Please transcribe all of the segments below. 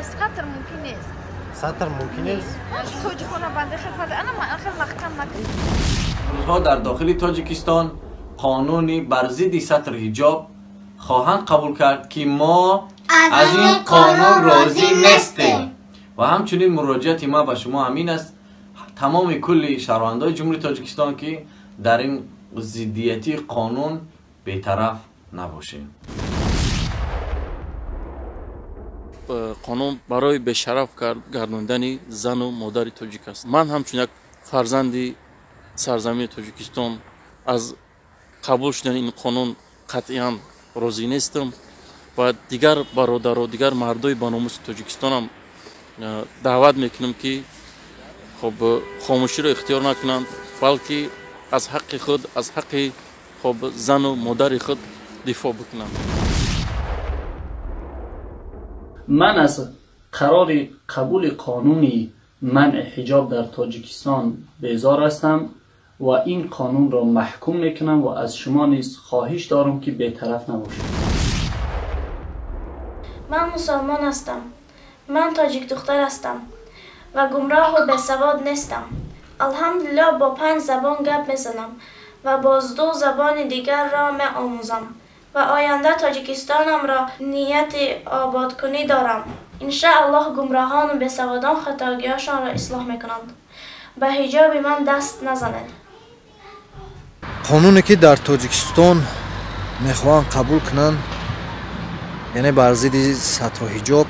Сатр мумкин нест. Сатр мумкин нест? Тоҷикона банде хел парда, ана ман хел маҳкам накун. Рӯзҳо дар дохили Тоҷикистон қонуни бар зидди сатр ҳиҷоб хоҳанд қабул кард, ки мо аз ин қонун розӣ нестем. Ва ҳамчунин муроҷиати ман ба шумо ҳамин аст, тамоми кулли шаҳрвандои Ҷумҳурии Тоҷикистон, ки дар ин зиддияти қонун бетараф набошем. Қонун барои бешараф гардондани зану модари тоҷик аст. Ман ҳамчун як фарзанди сарзамини Тоҷикистон аз қабул шудани ин қонун қатъиян розӣ нестам ва дигар бародаро, дигар мардои баномуси Тоҷикистонам даъват мекунам, ки хоб хомӯширо ихтиёр накунанд, балки аз ҳаққи худ, аз ҳаққи хоб зану модари худ дифоъ бикунанд. Ман аз қарори қабули қонуни манъи ҳиҷоб дар Тоҷикистон безор ҳастам ва ин қонунро маҳкум мекунам ва аз шумо низ хоҳиш дорам, ки бетараф набошед. Ман мусалмон ҳастам. Ман тоҷикдухтар ҳастам ва гумроҳу бесавод нестам. Алҳамдулиллоҳ, бо 5 забон гап мезанам ва боз 2 забони дигарро меомӯзам ва оянда Тоҷикистонамро нияти ободкунӣ дорам. Иншааллоҳ, гумроҳону бесаводон хатогиҳошонро ислоҳ мекунанд. Ба ҳиҷоби ман даст назанед. Қонуне ки дар Тоҷикистон мехоҳанд қабул кунанд, яъне бар зидди сатру ҳиҷоб,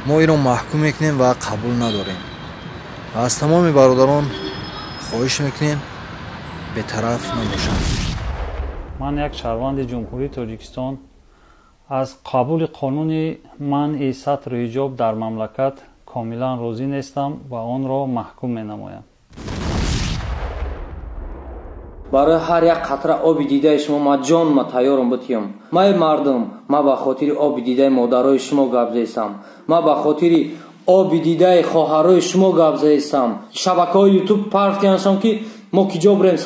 мо инро маҳкум мекунем ва қабул надорем. Ва аз тамоми бародарон хоҳиш мекунем, бетараф набошанд. Ман як шаҳрванди Ҷумҳурии Тоҷикистон аз қабули қонуни манъи сатру ҳиҷоб дар мамлакат комилан розӣ нестам ва онро маҳкум менамоям. Барои ҳар як қатра оби дидаи шумо ман ҷонма тайёрам битиём. Май мардум, ман ба хотири оби дидаи модарои шумо гап зестам, ман ба хотири оби дидаи хоҳарои шумо гап зестам. Шабакаҳои ютуб партияншон, ки мо киҷо бурем,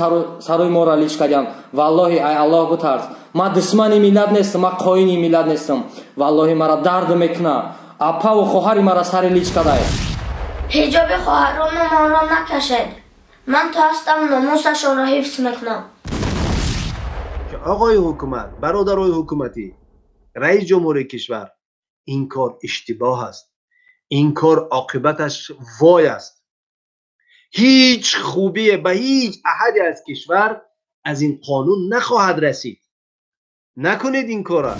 сарои моро лич кардянд. Валлоҳи, ай Аллоҳ битарс. Ман душмани миллат нестам, ман қоини миллат нестам. Валлоҳи, мара дард мекуна, апаву хоҳари мара сари лич кадай. Ҳиҷоби хоҳаронамонро накашед. Ман то ҳастам номусашонро ҳифз мекунам. Ки оғои ҳукумат, бародарои ҳукуматӣ, раис ҷумҳури кишвар, ин кор иштибоҳ аст, ин кор оқибаташ вой аст. Ҳеҷ хубие ба ҳеҷ аҳаде аз кишвар аз ин қонун нахоҳад расид. Накунед ин корро.